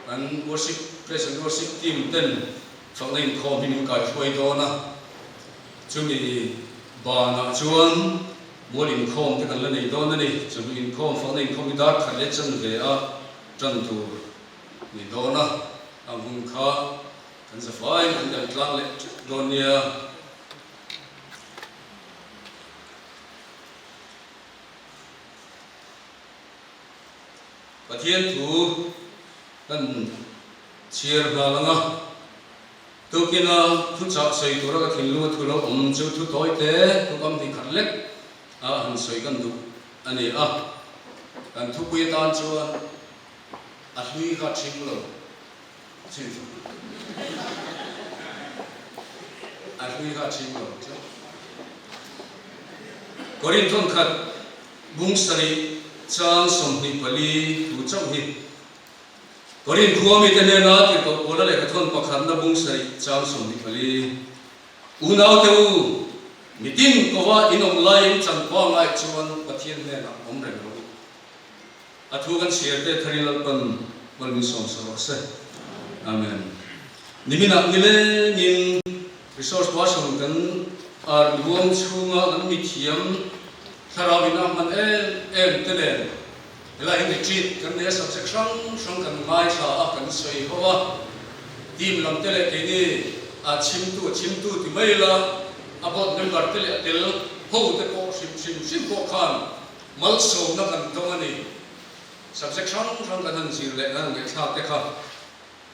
kan worship praise and worship team ten fakna inkhawm hi min kaihruai dawn a, chumi banah chuan mual inkhawm te kan la nei dawn a ni, chumi inkhawm fakna inkhawm hi dar khat leh chanve a tan tur a ni dawn a, ang hun kha kan zafaiin kan kal tlang leh teuh dawn nia. Pathian thu kan chhiar nghal ang a, tukina thuchah sawi tura ka thinlunga thu lo awm chu thu tawi te thu kam hnih khat lek a han sawi kan duh a ni a, kan thupui atan chuan a hlui kha ṭhing lo. A hlui kha a ṭhing lo tlat. Korin thawnkhat bung sarih chang 24 thu chauh hi Korin khua mite hnena tirhkoh Paula lehkha thawn pakhatna bung sarih chang 24 Unaute u, mitin kova in awm laiin chanpa ngaih chuan Pathian hnenah awm reng rawh u. A thu kan chhiar te tharin Lalpan mal min sawm sa rawh se. Amen. Niminah nilengin resource person kan ar luang chhunga kan mithiam thlarau in a hman em em te nen helai hi retreat kan nei a subject hrang hrang kan ngaithla a kan sawi ho a team lam te leh keini a chhimtu a chhimtu ti mai ila a board member te leh a tel ho te pawh hrim hrim hrim pawh khan Malsawmna kan dawng a ni. Subject hrang hrang kan han zir leh kan han ngaihthlak te kha.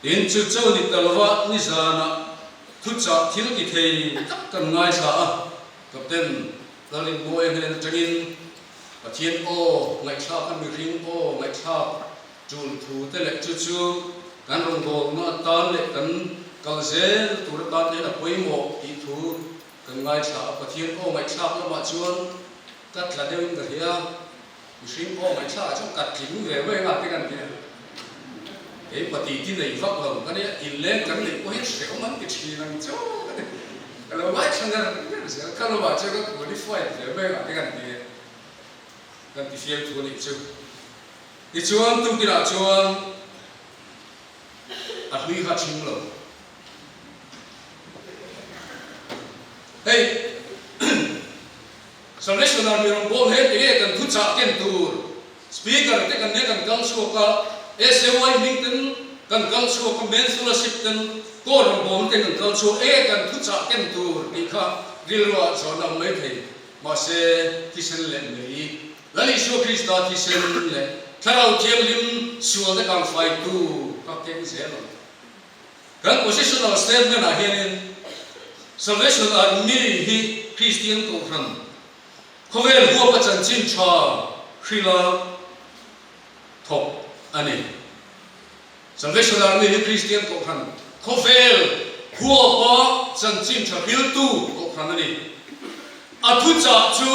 Tin, chu cho ni ta lova nizanah thuchah thil ti thei tak kan ngaithla a, Captain Lalrinmawia hnen atangin Pathian aw ngaihthlak a mihring aw ngaihthlak tul thu te leh chu chu kan rawngbawlna atan leh kan kal zel tur atan te hian a pawimawh tih thu kan ngaithla a. Pathian aw ngaihthlak lamah chuan Ka tla deuhin ka hria, mihring pawh ngaihthlakah chuan ka tling ve mai anga te kan ti a, kei pati ti nei vak lo ka nia, inleng kan neih pawh hian hrehawm an ti thin ang chu ka ti, ka lo ngaithla ngar ngar zel, ka lamah chuan ka qualified ve mai anga te kan ti a, kan ti fiam thu a nih chu. Tichuan tukinah chuan a hlui kha a thing lo. Hei Salvation Army rawngbâwl he enge kan thuchah ken tur Speaker te kan nia kan kal chhuak a, SAY hming ten kan kal chhuak a, Men's Fellowship ten Corps rawngbâwl ten kan kal chhuak enge kan thuchah ken tur tih kha rilruah zawhna awm mai thei. Mahse thisen leh mei Lal Isua Krista thisen leh Thlarau Thianghlim sualna kangfaitu kha keng zel ang. Kan positional statement ah hianin Salvation Army hi Kristian Kohhran khawvel huapa chanchin tha hrila thawk a ni. Salvation Army hi Kristian Kohhran khawvel huapa chanchin tha hriltu kohhran a ni. A thuchah chu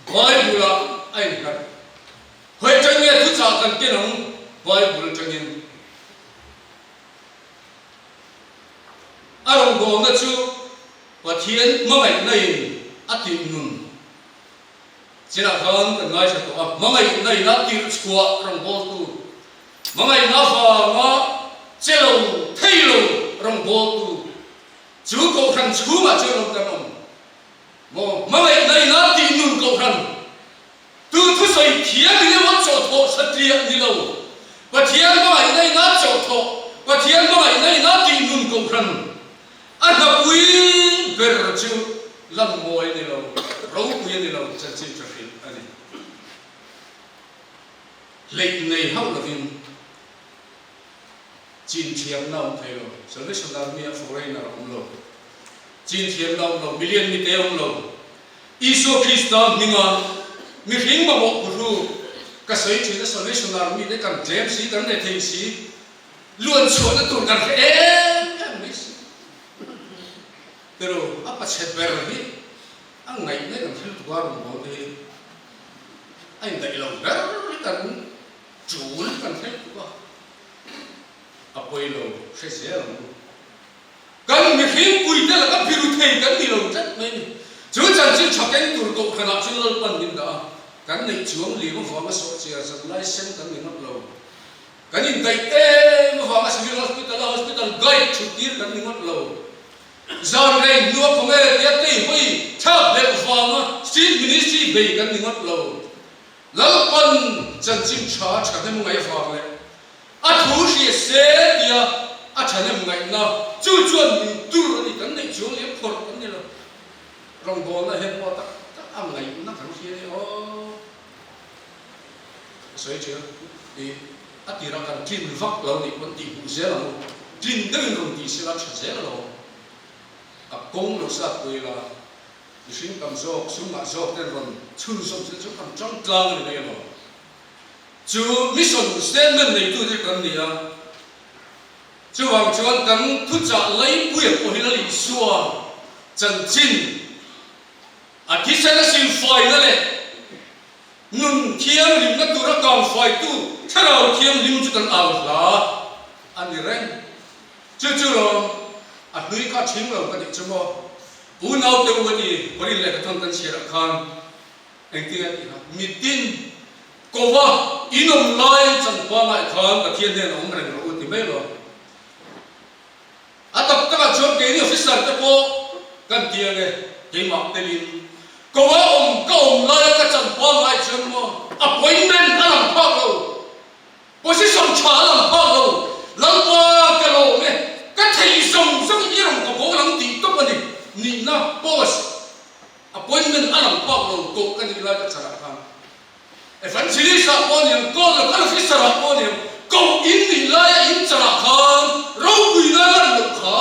Bible-ah a innghat. Khawi atang nge thuchah kan ken ang? Bible atangin. A rawngbawlna chu Pathian hmangaihna in a tirh nun chinah khan kan ngaithla tawh a, hmangaihna in a tirh chhuah rawngbawltu, hmangaihna avanga che lo thei lo rawngbawltu chu Kohhran chhungah chuan awm kan awm maw? Hmangaihna in a tih nun Kohhran Tu thusawi thiam in emaw chawhthawh satliah ni lo, Pathian hmangaihna in a chawhthawh, Pathian hmangaihna in a tih nun kohhran a hnapui ber chu lan mawi a ni lo, ropui a ni lo, chanchin tha hrilh a ni. Hleih nei hauh lovin chin thiamna awm thei lo, Salvation Army ah foreigner a awm lo, chin thiamna awm lo, milian mite awm lo, Isua Krista hminga mihring mamawh phuhru ka sawi thin a, Salvation Army te kan tlem si, kan rethei si, luan chhuahna tur kan hre em em mai si. Tiro a pachhe ber hi a ngaihna kan thil tuk a rawn bawl te hi a indaih lo ber hi kan tul kan thil tuk a, a pawi lo hre zel ang u. Kan mihring puite laka biru thei kan ni lo tlat mai a ni. Chu chanchin tha keng tur kohhranah chuan Lalpan min dah a, kan neih chuang lim avanga sawhchiar zan lai sem kan ni ngawt lo. Kan indaih em avanga Civil Hospital a Hospital Guide thut tir kan ni ngawt lo. Zan rei hnua khawnge tia tei hawi thlak hlelh vanga Street Ministry bei kan ni ngawt lo. Lalpan chanchin tha thahnem ngaih avang leh a thu hria se tia a thahnem ngaihna chu chuan min tur a ni. Kan neih chuang leh phawrh kan ni lo. Rawngbawlna hian pawh tak tak a ngaihna kan hria a ni aw. Ka sawi thin a, i a tirah kan tlin vak lo nih pawn tih hmuh zel ang u, tlin deuhin rawn ti sela tha zel alawm. A kawng lo sat pui la, mihring tam zawk, sum ngah zawk ten rawn chhunzawm zel chu kan tang tlang a ni mai alawm. Chu mission statement neitute kan ni a, chuvang chuan kan thuchah laipuia pawh hi Lal Isua chanchin a thisen a silfaina leh Nun thianghlimna tura kangfaitu Thlarau Thianghlim chu kan au hla a ni reng. Chu chu lawm a hlui kha ṭhing lo ka tih chu maw? U naute u a ti, Korin lehkhathawn kan chhiarah khan engtin a tih kha, Mitin kova in awm lai changpa ngaih khan Pathian hnenah awm reng rawh u a ti mai lawm. A tak takah chuan keini officer te pawh kan ti ange, keimah telin ko a awm ka awm laia ka chan pangngai chuan maw appointment a lang phak lo, position tha a lang phak lo, Lalpa ka lawm e, ka theih zawng zawng i rawn ka bawl ang tih tawp a ni, nihna post appointment a lang phak lo tawh ka nih lai ka chanah khan. Evangelist ah pawh niang, call local officer ah pawh niang, koh in nih laia in charah khan ropui na lan loh kha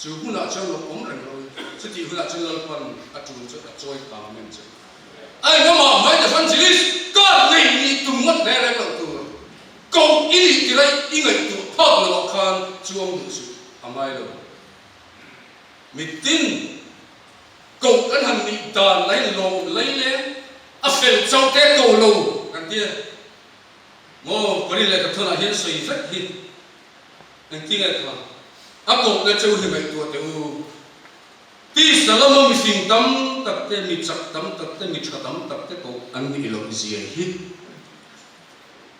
chu hmunah chuan lo awm reng lo in chutih hunah chuan Lalpan a tul chu a chawi kang em chu. A engamaah hmain Evangelist ka nei nih tum ngawt hle reng loh tur koh i nih tira i ngaihtuah phak loh ah khan chuang duh suh a ngai lo. Mitin. Koh kan han nih dan lai lawm lai le a fel chauh te ko lo kan ti a maw Korin leh Kathawn ah hian sawi vek hi engtin nge kha a koh na cheu hi ngaihtuah teh u tisa lama mihring tam tak te mi chak tam tak te mi tha tam tak te koh an nih loh zia hi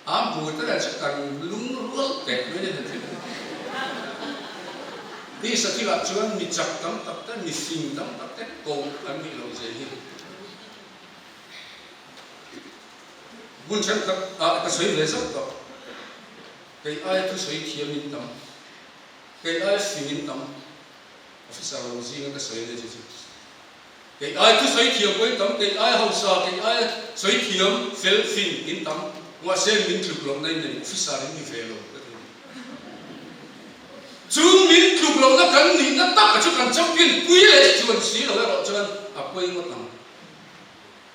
a hmu te leh chu kan lungrual teh mai a ni thei. Tisa thilah chuan mi chak tam tak te, mi fing tam tak te ko an nih loh zia hi hmun thenkhat ah ka sawi ve zauh tawh. Kei aia thusawi thiam in tam, kei aia fing in tam, officer lo zinga ka sawi ania chu chu. Kei ai thu sawi thiam pawh in tam, kei ai hausa, kei ai sawi thiam, fel, fing in tam, mahse min tluk lohna in nei officer in ni ve lo ka ti. Chu min tluk lohna kan nihna taka chu kan champion pui leh chuan si lo erawh chuan a pawi ngawt ang.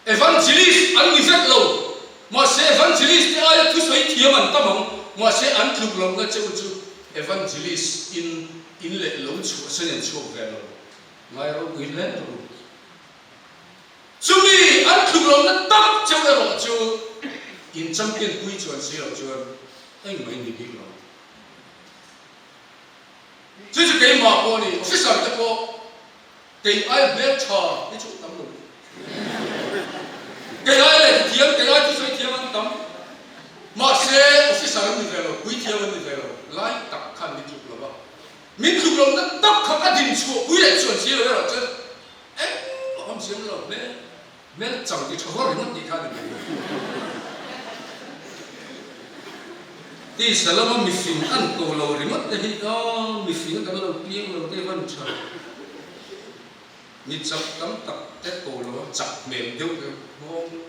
Evangelist an ni vek lo, mahse evangelist te aia thusawi thiam an tam ang, mahse an tluk lohna che u chu evangelist in in leh lo chhuah sawn in an chhuak ve lo. Ngai ropui hle ru. Chumi an tluk lohna tak cheu erawh chu in champion pui chuan si loh chuan engmah in ni bik lo. Chu chu keimah pawh a ni, officer te pawh kei ai hmel tha hi chu tam lo. Kei ai lehkha thiam, kei ai thusawi thiam an tam. Mahse officer an ni ve lo, puithiam an ni ve lo, lai tak khan min tluk lo va. Min tluk lo na tak kha ka din chhuah pui leh chuan si lo erawh chuan engmah awm siam lo hmel hmel chang ti tha vawr ringawt tih kha a ni mai. Tisa lama mifing an ko lo ringawt te hi aw mifing a kan lo piang lo te van tha mi chak tam tak te ko lo a chak hmel deuh deuh nghawng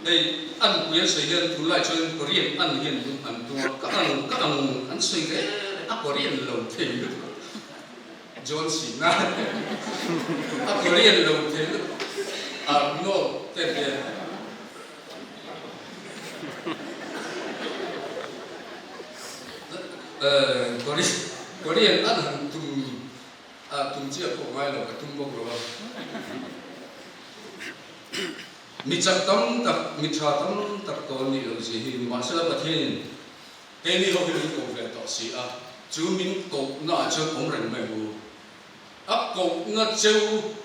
Hei an pui an sawi hian tunlai chuan Korean an hian lung an tum a, ka ang ka ang an sawi reng reng a Korean lo thei lutuk a, John Cena a Korean lo thei lutuk a, Arnold te hian. Korean an han tum. tum chiah pawh ngai lo, ka tum bawk lo a. Mi chak tam tak, mi tha tam tak tawn nih loh zia hi nimahsela Pathianin keini ho hi min koh ve tawh si a, chu min kohna ah chuan awm reng mai u. A kohna cheu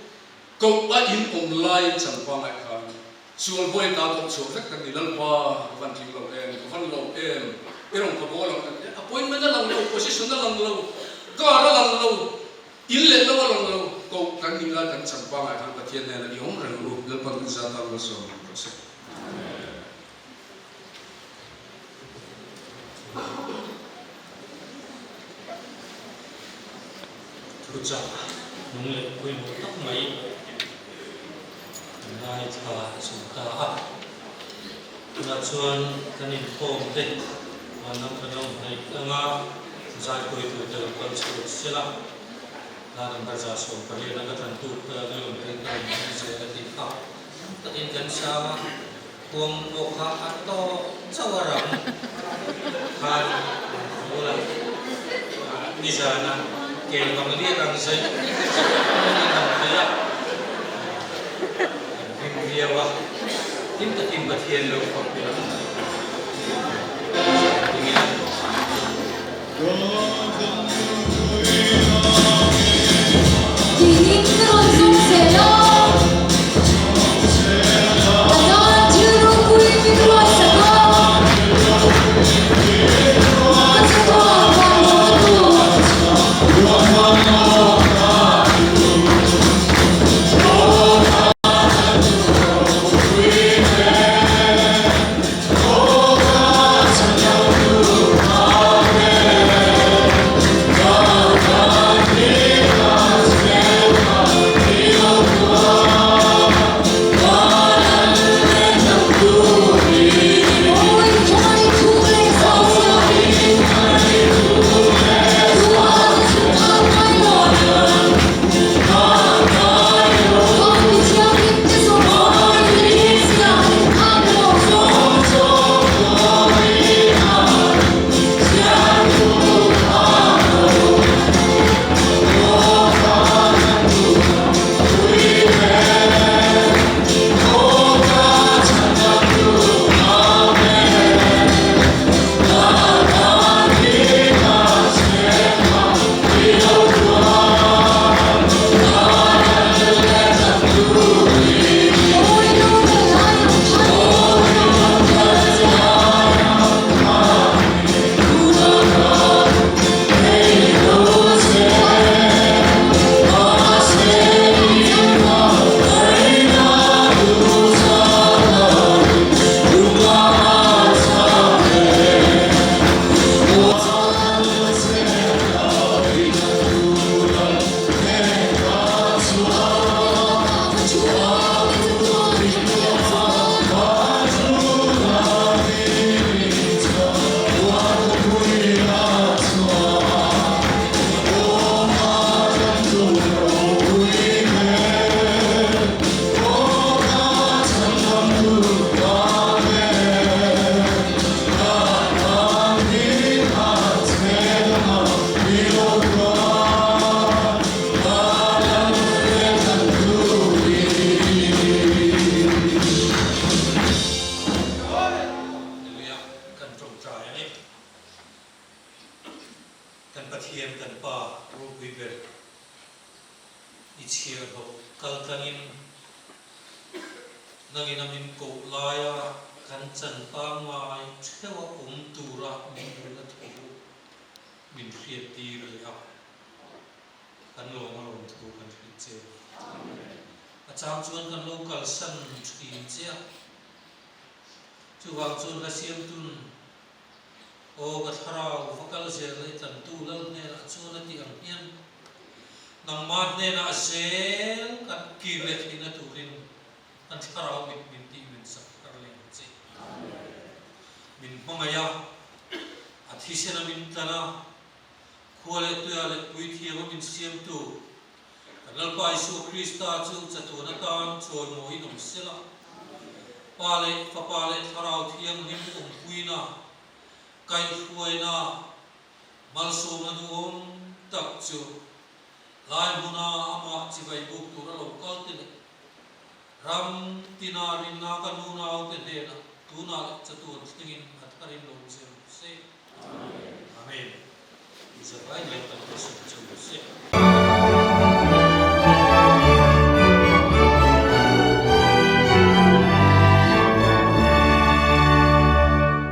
koh a in awm laiin changpa ngaih khan sual buai ta tawh chhuah vek kan ni Lalpa ka van tling lo em, ka van lo em, i rawn ka bawl ang kan ti a, appointment a lang lo, position a lang lo, car a lang lo, In leh lo a lang lo, koh kan nih lai kan cham pangai khan Pathian hnenah i awm reng u, Lalpan kan zat tan malsawm rawh se. Thuchah nung leh pawimawh tak mai kan ngaithla chho ta a. Tunah chuan kan inkhawm te vanlam kan lo hnaih anga zaipawih tur te lo kal chhuak sela, hla number 180 a ka tlan tuk ka lo rawn ka rawn hmang zel a tih kha takin kan sang a, khuang pawh kha a tawk chauh a rang khan an hawl a, nizana kel bang liak ang zaih in an phei a, an hlim viau a. Hlim takin Pathian lo fak ila tingin. Tiin ka rawn zawm zel a, a tan thil ropui min ruatsak a, ka chatuan van rawh ka tur. Hallelujah kan tawngtai a ni. Kan Pathian kan Pa ropui ber i chhiar hlawh kal tlangin nangin a min koh laia kan chan pangngai theuha awm tura min duhna thu min hriattir leh a. Kan lawm a lawm thu kan hrilh che. A chang chuan kan lo kalsan thin che a. Chuvang chuan hla siamtun, Aw ka thlarau, va kal zel la i tlantu lal hnenah chuan a tih ang hian nangmah hnenah zel kan kir leh theihna turin kan thlarau mit min tih min sak thar leh ang che. Min hmangaih a, a thisen a min tlan a, Khua leh tuia leh puithiam a min siamtu kan Lalpa Isua Krista chu chatuan atan chawimawiin awm sela, Pa leh Fapa leh Thlarau Thianghlim awmpuina, kaihhruaina, malsawmna duhawm tak chu. Lai hmuna amah chibai buk tura lo kal te leh ram tina rinna kan unaute hnenah tunah leh chatuan thlengin a tharin lo zel se. Amen. Izavai leh kan Pathian chu se.